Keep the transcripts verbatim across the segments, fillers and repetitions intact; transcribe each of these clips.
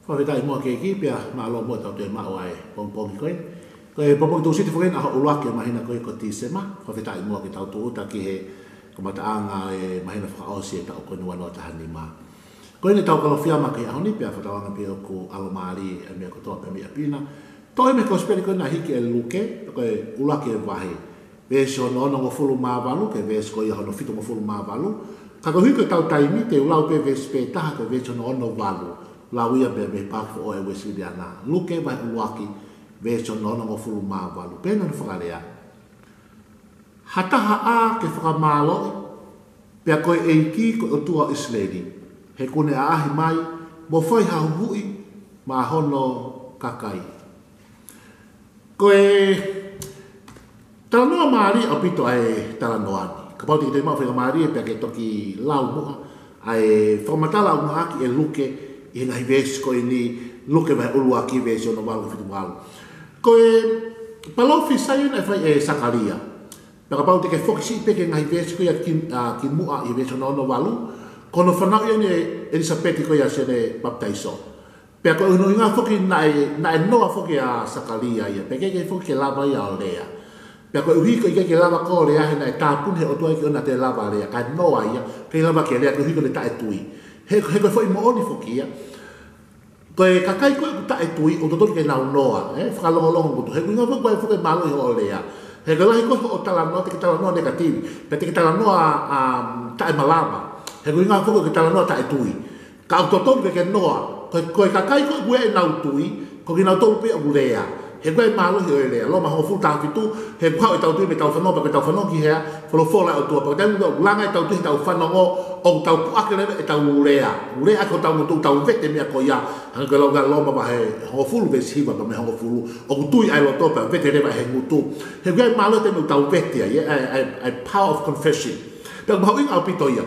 Fakafetaʻi muʻa ki he ʻEiki pea mālō muʻa ʻetau toe maʻu ʻa e pongipongi ko eni. Ko e pongipongi Tūsite foki eni ʻaho ʻuluaki ʻo e māhina ko ē ko Tīsema. Fakafetaʻi muʻa ke tau tūʻuta ki he kamataʻanga ʻo e māhina fakaʻosi ʻo e taʻu ko eni ua noa taha nima. Ko eni ʻetau Kalofiama ki he ʻaho ni pea fakatauange pē ʻoku ʻalomālie ʻa e meʻa kotoa pē mei ʻapi na. Toʻo mei he Kosipeli ko eni naʻe hiki ʻe Luke, ko e ʻuluaki vahe, veesi hono onongofulu mā valu ki he veesi ko ia hono fitungofulu mā valu. Ka koeʻuhi ko ʻetau taimi, te u lau pē veesi pē taha, ko e veesi hono ono valu. Lau ia pē mei he Paaki Foʻou ʻa e Uēsiliana. Luke vahe ʻuluaki, veesi hono onongofulu mā valu. Pehē hono fakalea: Ha taha ʻā ke fakamāloʻi, pea ko e ʻEiki ko e ʻOtua ʻo ʻIsileli, he kuo ne ʻaʻahi mai mo fai ha huhuʻi maʻa hono kakai. Ko e talanoa mālie ʻaupito ʻa e talanoa ni. Kapau te ke toe maʻu faingamālie pea ke toki lau muʻa ʻa e fakamatala ʻoku ngāueʻaki ʻe Luke ʻi he ngaahi veesi ko eni, Luke vahe ʻuluaki veesi ono valu ki he fitu valu. Ko e palōfisai naʻe fai ʻe Sakalia. Pea kapau te ke foki siʻi pē ki he ngaahi veesi ko ia ki, ā, kimuʻa ʻi he veesi hono ono valu, ko hono fanauʻi ʻeni ʻe ʻElisapeti ko ia ʻa Sione Papitaiso. Pea ko hono ʻuhinga foki naʻe, naʻe noa foki ʻa Sakalia ia, pea ʻikai ke foki ke lava ia ʻo lea. Pea koeʻuhi ko e ʻikai ke lava koe ʻo lea he naʻe tāpuni ʻe he ʻOtua ia ke ʻoua naʻa toe lava lea, kae noa ia, ʻikai lava ke lea koeʻuhi ko ʻene taʻetui. He, he ko e foʻi moʻoni foki ia. Ko e kakai ko ē ʻoku taʻetui, ʻoku totonu ke nau noa, ē, fakalongolongo ngutu. He ʻuhinga foki ko e foki mālohi hoʻo lea. He ko e lahi ko ē hoʻo talanoa, te ke talanoa negative, pea te ke talanoa, ā, taʻemalava. He ʻuhinga foki ke talanoa taʻetui. Ka ʻoku totonu ke ke noa. Ko e, ko e kakai ko ē ʻoku ʻi ai ʻenau tui, ko kinautolu pē ʻoku lea. He ko e mālohi ʻo e lea. Loma hongofulu taha fitu, he ʻoku haʻu ʻetau tui mei heʻetau fanongo, pea ko ʻetau fanongo ki he folofola ʻa e ʻOtua, pea ko e taimi ʻoku langa ʻetau tui heʻetau fanongo, ʻoku tau puʻaki leva ʻetau lea. Lea ʻaki hotau ngutu, tau vete meʻa ko ia. Hangē ko e lau ʻa Loma vahe hongofulu veesi hiva pea mo e hongofulu, ʻoku tui ʻa e loto pea vete leva ʻe he ngutu. He ko e mālohi te mou tau vete ai, ʻa e, ʻa e, ʻa e power of confession. Pea ʻoku mahuʻinga ʻaupito ia.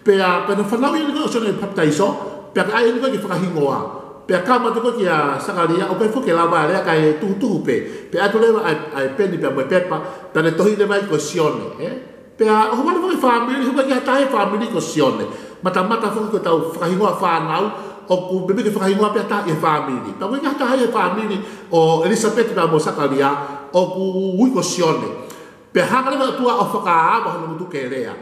Pea, pea ko hono fanauʻi ʻeni ko ē ʻo Sione Papitaiso, pea ʻai ʻeni ko ē ke fakahingoa. Pea kamata ko ē kia Sakalia, ʻoku ʻikai foki ke lava lea kae tuhutuhu pē. Pea ʻatu leva ʻa e, ʻa e peni pea mo e pepa, pea ne tohi leva ai ko Sione, ē? Pea ʻohovale foki e fāmili, he ʻoku ʻikai ke ʻi ai ha taha he fāmili ko Sione. Matamata foki ko ʻetau fakahingoa fānau, ʻoku meimei ke fakahingoa pē ha taha ʻi he fāmili. Pea ʻoku ʻikai ke ʻi ai ha taha he fāmili ʻo ʻElisapeti pea mo Sakalia, ʻoku ui ko Sione. Pea hanga leva ʻe he ʻOtua ʻo fakaava hono ngutu ke lea.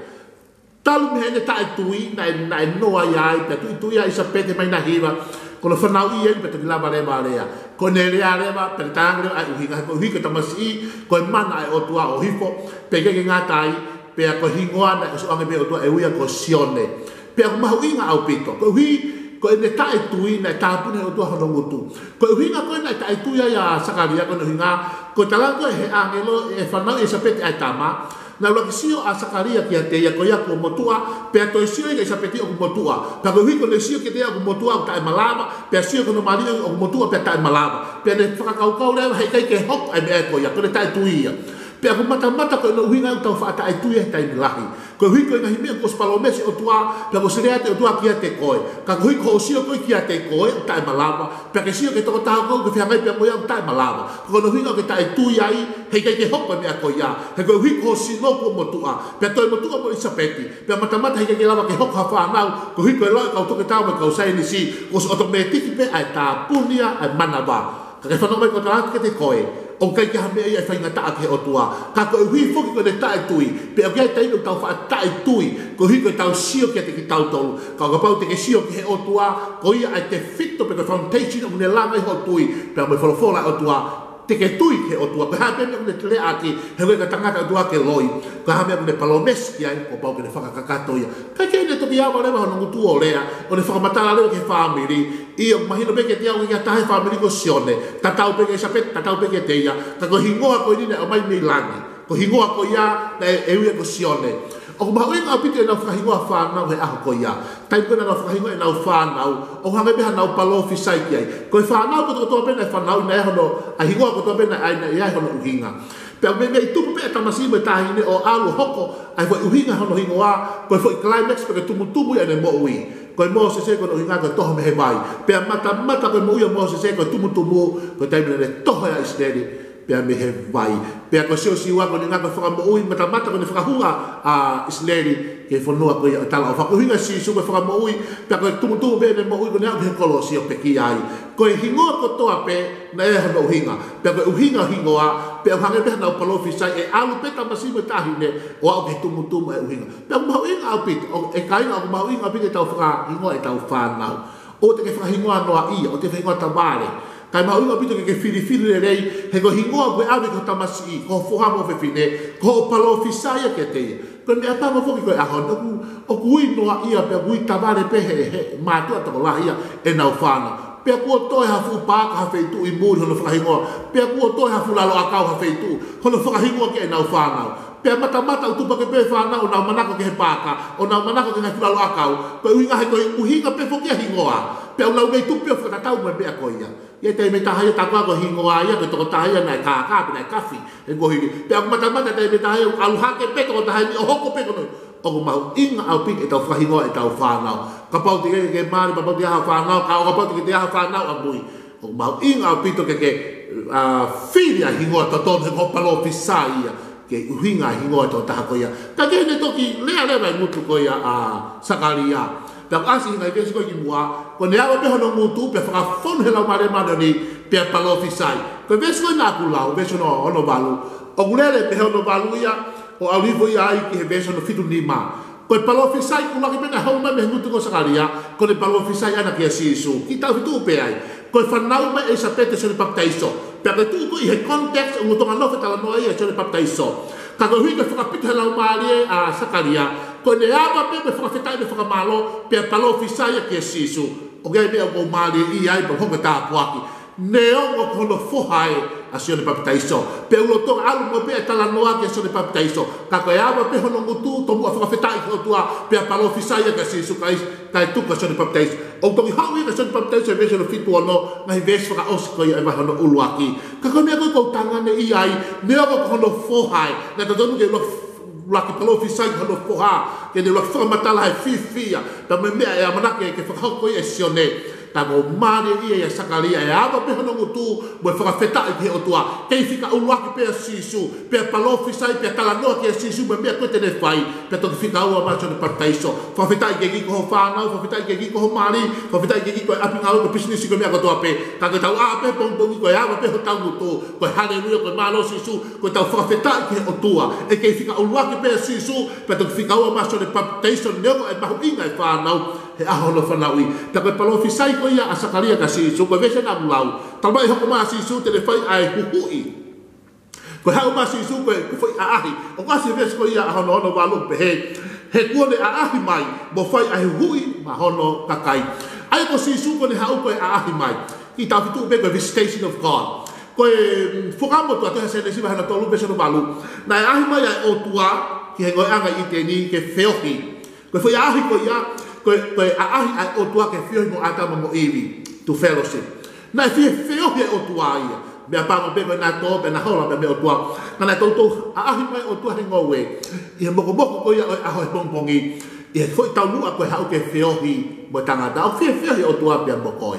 Talu mei heʻene taʻetui, naʻe, naʻe noa ia ai, pea tuitui ʻa ʻElisapeti he māhina hiva, ko hono fanauʻi ʻeni pea toki lava leva lea. Ko ʻene lea leva, pea talaange leva ʻa e ʻuhinga, he koeʻuhi ko e tamasiʻi, ko e mana ʻa e ʻOtua ʻo hifo, pea ʻikai ke ngata ai, pea ko e hingoa naʻe ʻosi ʻoange mei he ʻOtua ʻe ui ia ko Sione. Pea ʻoku mahuʻinga ʻaupito, koeʻuhi ko ʻene taʻetui naʻe tāpuni ʻe he ʻOtua hono ngutu. Ko e ʻuhinga ko ē naʻe taʻetui ai ʻa Sakalia, ko hono ʻuhinga, ko e talaange ko ē ʻe he ʻāngelo ʻe fanauʻi ʻe ʻElisapeti ʻa e tama, naʻe ʻuluaki sio ʻa Sakalia kiate ia ko ia kuo motuʻa, pea toe sio ʻa ʻElisapeti ʻoku motuʻa. Pea koeʻuhi ko ʻene sio kiate ia ʻoku motuʻa ʻoku taʻemalava, pea sio ki hono mali ʻoku motuʻa pea taʻemalava. Pea ne fakakaukau leva he ʻikai ke hoko ʻa e meʻa ko ia, ko ʻene taʻetui ia. Pea ʻoku matamata ko hono ʻuhinga ʻoku tau faʻa taʻetui he taimi lahi. Koeʻuhi ko e ngaahi meʻa kuo ʻosi palōmesi ʻe he ʻOtua, pea kuo ʻosi lea atu ʻe he ʻOtua kiate koe. Ka koeʻuhi ko hoʻo sio ko ē kiate koe, taʻemalava. Pea ke sio ki he tokotaha ko ē ʻoku ke fehangahangai pea mo ia, taʻemalava. Ko hono ʻuhinga ʻoku ke taʻetui ai, he ʻikai ke hoko e meʻa ko ia. He koeʻuhi ko hoʻo sino kuo motuʻa. Pea toe motuʻa mo ʻElisapeti. Pea matamata he ʻikai ke lava ke hoko ha fānau. Koeʻuhi ko e lau ʻa e kau toketā mo e kau saienisi, kuo ʻosi ʻotomētiki pē ʻa e tāpuni ʻa e manava. Ka ke fanongo mai, ʻoku ou tala atu kiate koe, ʻoku ʻikai ke ʻi ai ha meʻa ia ʻe faingataʻa ki he ʻOtua. Ka koeʻuhi foki ko ʻene taʻetui, pea ʻoku ʻi ai e taimi ʻoku tau faʻa taʻetui, koeʻuhi ko ʻetau sio kiate kitautolu. Ka ʻo kapau te ke sio ki he ʻOtua, ko ia ʻa e tefito pe ko e foundation ʻoku ne langa ai hoʻo tui, pea mo e folofola ʻa e ʻOtua, te ke tui ki he ʻOtua. Ko e hā pē meʻa ʻoku ne teleʻaki, he ʻoku ʻikai ko e tangata ʻOtua ke loi. Ko e hā meʻa ʻoku ne palōmesi ki ai, kuo pau ke ne fakakakato ia. Kae kehe ne toki ava leva hono ngutu ʻo lea, ʻo ne fakamatala leva ki he fāmili, ʻio, mahino pē kiate au ʻoku ʻikai ha taha he fāmili ko Sione, tatau pē kia ʻElisapeti, tatau pē kiate ia, ka ko e hingoa ko eni naʻe ʻomai mei langi, ko e hingoa ko ia naʻe ui ia ko Sione. ʻOku mahuʻinga ʻaupito ʻenau fakahingoa fānau he ʻaho ko ia. Taimi ko ē naʻa nau fakahingoa ʻenau fānau, ʻoku hangē pē ha nau palōfisai ki ai. Ko e fānau kotoa kotoa pē naʻe fanauʻi naʻe ʻi ai hono, ʻa e hingoa kotoa pē naʻe ʻi ai, naʻe ʻi ai hono ʻuhinga. Pea meimei tupu pē ʻa e tamasiʻi mo e taʻahine ʻo ʻalu ʻo hoko ʻa e foʻi ʻuhinga hono hingoa, ko e foʻi climax pe ko e tumutumu ia ʻene moʻui. Ko e Mōsese ko hono ʻuhinga ko e toho mei he vai. Pea matamata ko e moʻui ʻa Mōsese ko e tumutumu, ko e taimi naʻa ne toho ai ʻa ʻIsileli pea mei he vai. Pea ko Siosiua ko ʻene ngaahi fakamoʻui, matamata ko ʻene fakahū ʻa ʻIsileli ki he fonua ko ia ʻo e talaʻofa. Ko e ʻuhinga ʻa Sīsū ko e fakamoʻui, pea ko e tumutumu pē ʻene moʻui ko ʻene aʻu ki he kolosi ʻo pekia ai. Ko e hingoa kotoa pē naʻe ʻi ai hono ʻuhinga. Pea ko e ʻuhinga hingoa, pea ʻoku hangē pē haʻanau palōfisai, ʻe ʻalu pē tamasiʻi mo e taʻahine ʻo aʻu ki he tumutumu ʻo e ʻuhinga. Pea ʻoku mahuʻinga ʻaupito, ʻe kāinga, ʻoku mahuʻinga ʻaupito ʻetau fakahingoa ʻetau fānau. ʻOua te ke fakahingoa noaʻia, ʻoua te ke fakahingoa tavale. Kae mahuʻinga ʻaupito ke ke filifili lelei, he ko e hingoa ʻoku ʻave ki ho tamasiʻi, ko ho foha mo e fefine, ko hoʻo palōfisai ia kiate ia. Ko e meʻapango foki ko e ʻaho ni, ʻoku, ʻoku ui noaʻia pea ʻoku ui tavale pē he, he mātuʻa tokolahi ia ʻenau fānau. Pea kuo toe ha fuʻu paaka ha feituʻu ʻi muli hono fakahingoa. Pea kuo toe ha fuʻu lalo ʻakau ha feituʻu hono fakahingoa ki heʻenau fānau. Pea matamata ʻoku tupu hake pē fānau ʻo nau manako ki he paaka, ʻo nau manako ki he ngaahi fuʻu lalo ʻakau. Ko e ʻuhinga he ko e ʻuhinga pē foki ʻa e hingoa. Pea ʻoku nau kei tupu pē ʻo fakatatau mo e meʻa ko ia. ʻI ai e taimi ʻe taha ia, tā koā ko e hingoa ia, ko e tokotaha ia naʻe kākā pe naʻe kafi he kuohili. Pea ʻoku matamata e taimi ʻe taha ia, ʻalu hake pē tokotaha ni ʻo hoko pē ko hono. ʻOku mahuʻinga ʻaupito ʻetau fakahingoa ʻetau fānau. Kapau te ke, ke mali, kapau te ke ʻi ai ha fānau, ka ʻo kapau te ke, te ke ʻi ai ha fānau ʻamui. ʻOku mahuʻinga ʻaupito ke ke, ʻa, fili ʻa e hingoa totonu he ko hoʻo palōfisai ia. Ke ʻuhinga ʻa e hingoa ʻo e tokotaha ko ia. Ka ke ne toki lea leva e ngutu ko ia ʻa Sakalia. Pea ʻoku ʻasi he ngaahi veesi ko ē kimuʻa, ko ʻene ava pē hono ngutu, pea fakafonu he Laumālie Māʻoniʻoni, pea palōfisai. Ko e veesi ko ē naʻa ku lau, veesi hono, hono valu. ʻOku lele pē he hono valu ia, ʻo ʻalu hifo ia ai ki he veesi hono fitu nima. Ko e palōfisai ʻuluaki pē naʻe haʻu mai mei he ngutu ko Sakalia, ko ʻene palōfisai ʻana kia Sīsū. Kiʻi tau fitu pē ai. Ko e fanauʻi mai ʻe ʻIlisapeti ʻa Sione Papitaiso. Pea ko e tuʻu ko ē ʻi he context ʻoku lolotonga nofo e talanoa ia ʻa Sione Papitaiso. Ka koeʻuhi ko e fakapito he Laumālie ʻa Sakalia, ko ʻene ava pē mo e fakafetaʻi mo e fakamālō, pea palōfisai ia kia Sīsū. ʻOku ʻi ai e meʻa ʻoku ou mālieʻia ai, pea hoko e tāpuaki. Neongo ko hono foha ē ʻa Sione Papitaiso. Pea ʻoku lolotonga ʻalu mo pē e talanoa kia Sione Papitaiso. Ka ko e ava pē hono ngutu, tomuʻa fakafetaʻi ki he ʻOtua, pea palōfisai ia kia Sīsū Kalaisi, kae tuku ʻa Sione Papitaiso. ʻOku toki haʻu ia kia Sione Papitaiso he veesi hono fitu ono, ngaahi veesi fakaʻosi ko ia ʻo e vahe hono ʻuluaki. Ka ko e meʻa ko ē ʻoku ou tanganeʻia ai, neongo ko hono foha ē, naʻe totonu ke ʻuluaki, ʻuluaki palōfisai ki hono foha, ke ne ʻuluaki fakamatala e fiefia, pea mo e meʻa ʻe ʻamanaki ke fakahoko ia ʻe Sione. Ka ʻoku mālieʻia ʻia Sakalia, ʻe ava pē hono ngutu, mo e fakafetaʻi ki he ʻOtua, kei fika ʻuluaki pē ʻa Sīsū, pea palōfisai, pea talanoa kia Sīsū mo e meʻa ko ē te ne fai, pea toki fika ua mai ʻa Sione Papitaiso. Fakafetaʻi ki he ʻEiki ko ho fānau, fakafetaʻi ki he ʻEiki ko ho mali, fakafetaʻi ki he ʻEiki ko e ʻapi ngāue, ko e pisinisi, ko e meʻa kotoa pē. Ka ko ʻetau ʻā pē pongipongi ko e ava pē hotau ngutu, ko e haleluia, ko e mālō Sīsū, ko ʻetau fakafetaʻi ki he ʻOtua. ʻE kei fika ʻuluaki pē ʻa Sīsū, pea toki fika ua mai ʻa Sione Papitaiso, neongo e mahuʻinga e fānau he ʻaho hono fanauʻi. Pea ko e palōfisai ko ia ʻa Sakalia kia Sīsū, ko e veesi naʻa ku lau. Talamai ʻe hoko mai ʻa Sīsū te ne fai ʻa e huhuʻi. Ko e haʻu mai ʻa Sīsū ko e, ko e foʻi ʻaʻahi. ʻOku ʻasi he veesi ko ia ʻa hono, hono valu pehē, he kuo ne ʻaʻahi mai, mo fai ʻa e huhuʻi maʻa hono kakai. ʻA ia ko Sīsū ko ʻene haʻu ko e ʻaʻahi mai. Kiʻi tau fitu pē ko e visitation of God. Ko e, mm, Fuakava Motuʻa, tohi ʻa Sēnesi vahe hono tolu veesi hono valu. Naʻe ʻaʻahi mai ʻa e ʻOtua ki he ngoueʻanga ʻi ʻĪteni ke feohi. Ko e foʻi ʻaʻahi ko ia, ko e, ko e ʻaʻahi ʻa e ʻOtua ke feohi mo ʻĀtama mo ʻIvi, to fellowship. Naʻe fie feohi e ʻOtua ia. Meʻapango pē ko ʻena tō, pea na hola pē mei he ʻOtua. Ka naʻe toutou ʻaʻahi mai e ʻOtua he ngoue. ʻI he mokomoko ko ia ʻo e ʻaho he pongipongi. ʻI he foʻi taumuʻa ko e haʻu ke feohi mo e tangata. ʻOku fie feohi e ʻOtua pea mo koe.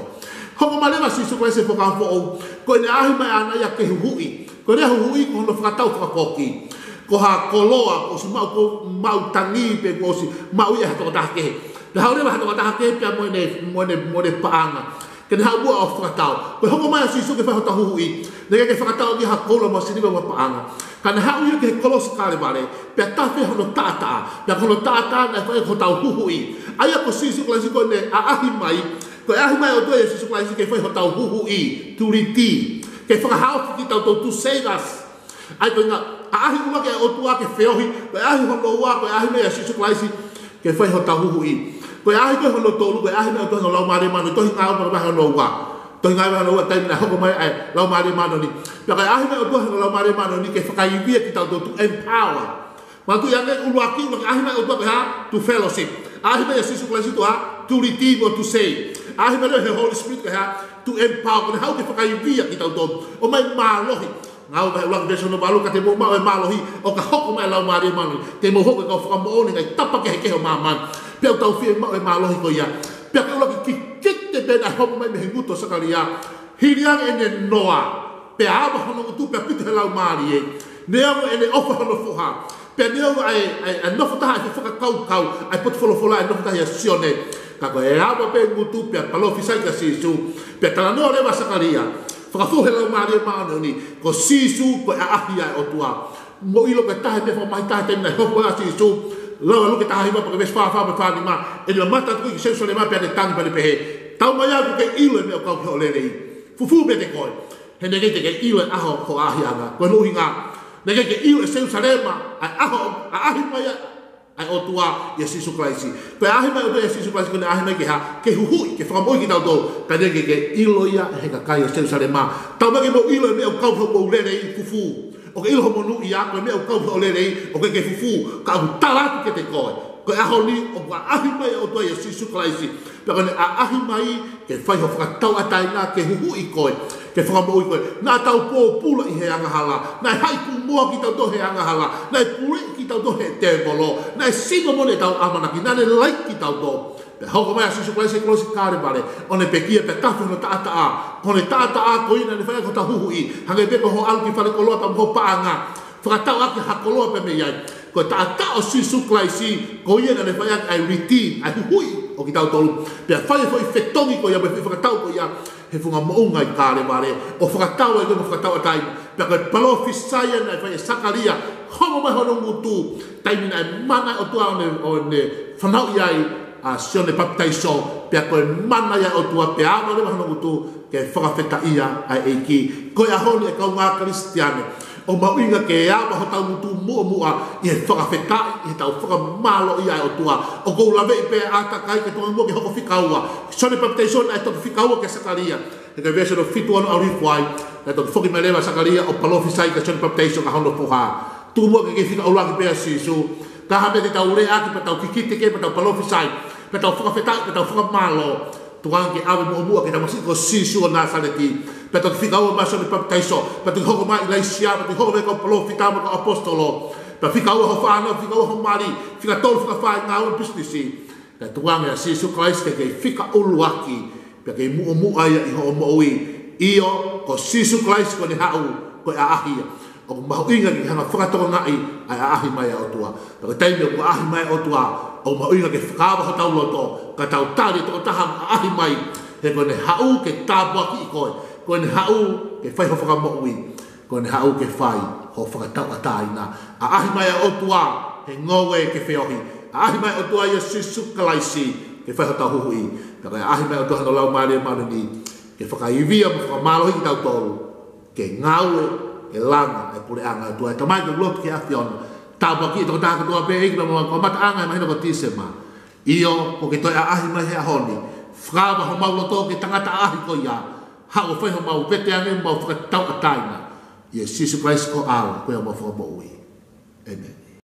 Hoko mai leva ʻa Sīsū Kalaisi he Fuakava Foʻou. Ko ʻene ʻaʻahi mai ʻaʻana ia ke huhuʻi. Ko e lea huhuʻi ko hono fakatau fakafoki. Ko ha koloa, kuo ʻosi maʻu, kuo maʻu tangi pē kuo ʻosi maʻu ia ʻe ha tokotaha kehe. Naʻe haʻu leva ha tokotaha kehe pea mo ʻene, mo ʻene, mo ʻene paʻanga. Ke ne haʻu muʻa ʻo fakatau. Ko e hoko mai ʻa Sīsū ke fai hotau huhuʻi, naʻe ʻikai ke fakatau ia ha koula mo ha siliva mo ha paʻanga. Ka naʻe haʻu ia ki he kolosi Kalevale, pea tafe hono taʻataʻa. Pea ko hono taʻataʻa naʻe fai hotau huhuʻi. ʻA ia ko Sīsū Kalaisi ko ʻene ʻaʻahi mai, ko e ʻaʻahi mai ʻa e ʻOtua ʻia Sīsū Kalaisi ke fai hotau huhuʻi, to redeem. Ke fakahaofi kitautolu, to save us. ʻA ia ko e ʻuhinga, ʻaʻahi ʻuluaki ʻa e ʻOtua ke feohi, ko e ʻaʻahi hono ua, ko e ʻaʻahi mai ʻa Sīsū Kalaisi ke fai hotau huhuʻi. Ko e ʻaʻahi ko ē hono tolu, ko e ʻaʻahi mai ʻa e ʻOtua hono Laumālie Māʻoniʻoni, Tohi Ngāue vahe hono ua. Tohi Ngāue vahe hono ua, taimi naʻe hoko mai ai e Laumālie Māʻoniʻoni. Pea ko e ʻaʻahi mai ʻa e ʻOtua hono Laumālie Māʻoniʻoni ke fakaivia kitautolu, to empower. Manatuʻi ange, ʻuluaki, ʻuluaki ʻaʻahi mai ʻa e ʻOtua ko e hā? To fellowship. ʻAʻahi mai ʻa Sīsū Kalaisi ko e hā? To redeem or to save. ʻAʻahi mai leva he Holy Spirit ko e hā? To empower. Ko ʻene haʻu ke fakaivia kitautolu. ʻOmai mālohi. Ngāue vahe ʻuluaki veesi hono valu, ka te mou maʻu e mālohi ʻo ka hoko mai e Laumālie Māʻoniʻoni. Te mou hoko ko e kau fakamoʻoni he ngaahi tapa kehekehe ʻo māmani. Pea ʻoku tau fiemaʻu e mālohi ko ia. Pea ko e ʻuluaki kikite pē naʻe hoko mai mei he ngutu ʻo Sakalia. Hili ange ʻene noa. Pea ava hono ngutu pea pito he Laumālie. Neongo ʻene ʻofa hono foha. Pea neongo ʻa e, ʻa e, ʻa e nofo taha ʻa e fakakaukau, ʻa e potu folofola ʻa e nofo taha ʻia Sione. Ka ko e ava pē ngutu pea palōfisai kia Sīsū. Pea talanoa leva Sakalia. Fakafou he Laumālie Māʻoniʻoni. Ko Sīsū ko e ʻaʻahi ʻa e ʻOtua. Mou ʻilo ko e taha e meʻa fakamahitaha taimi naʻe hoko ai ʻa Sīsū. Lau ʻa Luke taha hiva pea ko e veesi fā fā mo e fā nima. ʻEne mamata atu ki Selusalema pea ne tangi pea ne pehē. Tau mai au ke ke ʻilo e meʻa ʻoku kau ki hoʻo lelei. Fufū pē te koe. He naʻe ʻikai te ke ʻilo e ʻaho hoʻo ʻaʻahiʻanga. Ko hono ʻuhinga, naʻe ʻikai ke ʻilo ʻe Selusalema ʻa e ʻaho ʻaʻahi mai ʻa, ʻa e ʻOtua ʻia Sīsū Kalaisi. Ko e ʻaʻahi mai ʻa e ʻOtua ʻia Sīsū Kalaisi, ko ʻene ʻaʻahi mai ke hā, ke huhuʻi, ke fakamoʻui kitautolu. Ka naʻe ʻikai ke ʻilo ia ʻe he kakai ʻo Selusalema. Tau mai ke mou ʻilo e meʻa ʻoku kau ki hoʻomou lelei, fufū. ʻOkú ke ʻilo hoʻo monūʻia, ko e meʻa ʻoku kau ki hoʻo lelei, ʻokú ke fufū, ka ʻoku ou tala atu kiate koe. Ko e ʻaho ni, ʻoku ʻaʻahi mai ʻa e ʻOtua ʻia Sīsū Kalaisi. Pea ko ʻene ʻaʻahi mai, ke fai hoʻo fakatauʻatāina, ke huhuʻi koe, ke fakamoʻui koe. Naʻa tau pōpula ʻi he angahala, naʻe haʻi kumoa kitautolu he angahala, naʻe puleʻi kitautolu he tēvolo, naʻe sino moʻoni ʻetau ʻamanaki, naʻá ne laiki kitautolu. Pea hoko mai ʻa Sīsū Kalaisi he kolosi Kalevale, ʻo ne pekia pea tafe hono taʻataʻa, ko hono taʻataʻa ko ia naʻá ne fai ai ko hotau huhuʻi, hangē pē ko hoʻo ʻalu ki falekoloa pea mo hoʻo paʻanga, fakatau ʻaki ha koloa pea mei ai. Ko e taʻataʻa ʻo Sīsū Kalaisi, ko ia naʻá ne fai ʻaki ʻa e redeem, ʻa e huhuʻi ʻo kitautolu. Pea fai e foʻi fetongi ko ia, mo e foʻi fakatau ko ia, he funga moʻunga ʻi Kalevale, ʻo fakatau ai koe mo e fakatauʻatāina. Pea ko e palōfisai ia naʻe fai ʻe Sakalia, hoko mai hono ngutu, taimi naʻe mana ʻa e ʻOtua ʻo ne, ʻo ne fanauʻi ai ʻa Sione Papitaiso, pea ko e mana ia ʻa e ʻOtua, pea ava leva hono ngutu, ke fakafetaʻia ʻa e ʻEiki. Ko e ʻaho ni ʻe kaungā Kalisitiane, ʻoku mahuʻinga ke ava hotau ngutu muʻomuʻa ʻi he fakafetaʻi, ʻi heʻetau fakamālōʻia ʻa e ʻOtua. ʻOku ou laveʻi pē ʻa e ʻātakai ke tuku muʻa ke hoko fika ua. Sione Papitaiso naʻe toki fika ua kia Sakalia. He ko e veesi hono fitu ono ʻalu hifo ai, naʻe toki foki mai leva ʻa Sakalia ʻo palōfisai kia Sione Papitaiso ki hono foha. Tuku muʻa ke kei fika ʻuluaki pē ʻa Sīsū. Ka ko e hā e meʻa te tau lea ʻaki pea tau kikite ki ai, pea tau palōfisai, pea tau fakafetaʻi, pea tau fakamālō. Tuku ange ke ʻave muʻomuʻa ki he tamasiʻi ko Sīsū ʻo Nāsaleti. Pea toki fika ua mai ʻa Sione Papitaiso, pea toki hoko mai ʻa ʻIlaisiā, pea toki hoko mai e kau palōfita mo e kau ʻaposetolo. Pea fika ua hoʻo fānau, fika ua hoʻo mali, fika tolu, fika fā e ngāue, pisinisi. Kae tuku ange ʻa Sīsū Kalaisi ke kei fika ʻuluaki, pea kei muʻomuʻa ia ʻi hoʻo moʻui. ʻIo, ko Sīsū Kalaisi ko ʻene haʻu, ko e ʻaʻahi ia. ʻOku mahuʻinga ke hanga ʻo fakatokangaʻi ʻa e ʻaʻahi mai ʻa e ʻOtua. Pea ko e taimi ʻoku ʻaʻahi mai ʻa e ʻOtua, ʻoku mahuʻinga ke fakaava hotau loto, ka tau tali e tokotaha ʻaʻahi mai, he ko ʻene haʻu ke tāpuakiʻi koe, ko ʻene haʻu ke fai hoʻo fakamoʻui, ko ʻene haʻu ke fai hoʻo fakatauʻatāina. ʻAʻahi mai ʻa e ʻOtua, he ngoue ke feohi. ʻAʻahi mai ʻa e ʻOtua ʻia Sīsū Kalaisi, ke fai hotau huhuʻi. Pea ko e ʻaʻahi mai ʻa e ʻOtua hono Laumālie Māʻoniʻoni, ke fakaivia mo fakamālohi kitautolu. Ke ngāue, ke langa e puleʻanga ʻo e ʻOtua. ʻE Tamai, ʻoku ou lotu ki he ʻAfiona. Tāpuakiʻi e tokotaha kotoa pē ʻEiki pea mo e kamataʻanga ʻo e māhina ko Tīsema. ʻIo, kuo ke toe ʻaʻahi mai he ʻaho ni. Fakaava homau loto ke tangata ʻaʻahi ko ia. Haʻu ʻo fai homau vete ange mo homau fakatauʻatāina. ʻIa Sīsū Kalaisi ko e ʻAlo, ko homau Fakamoʻui. ʻĒmeni.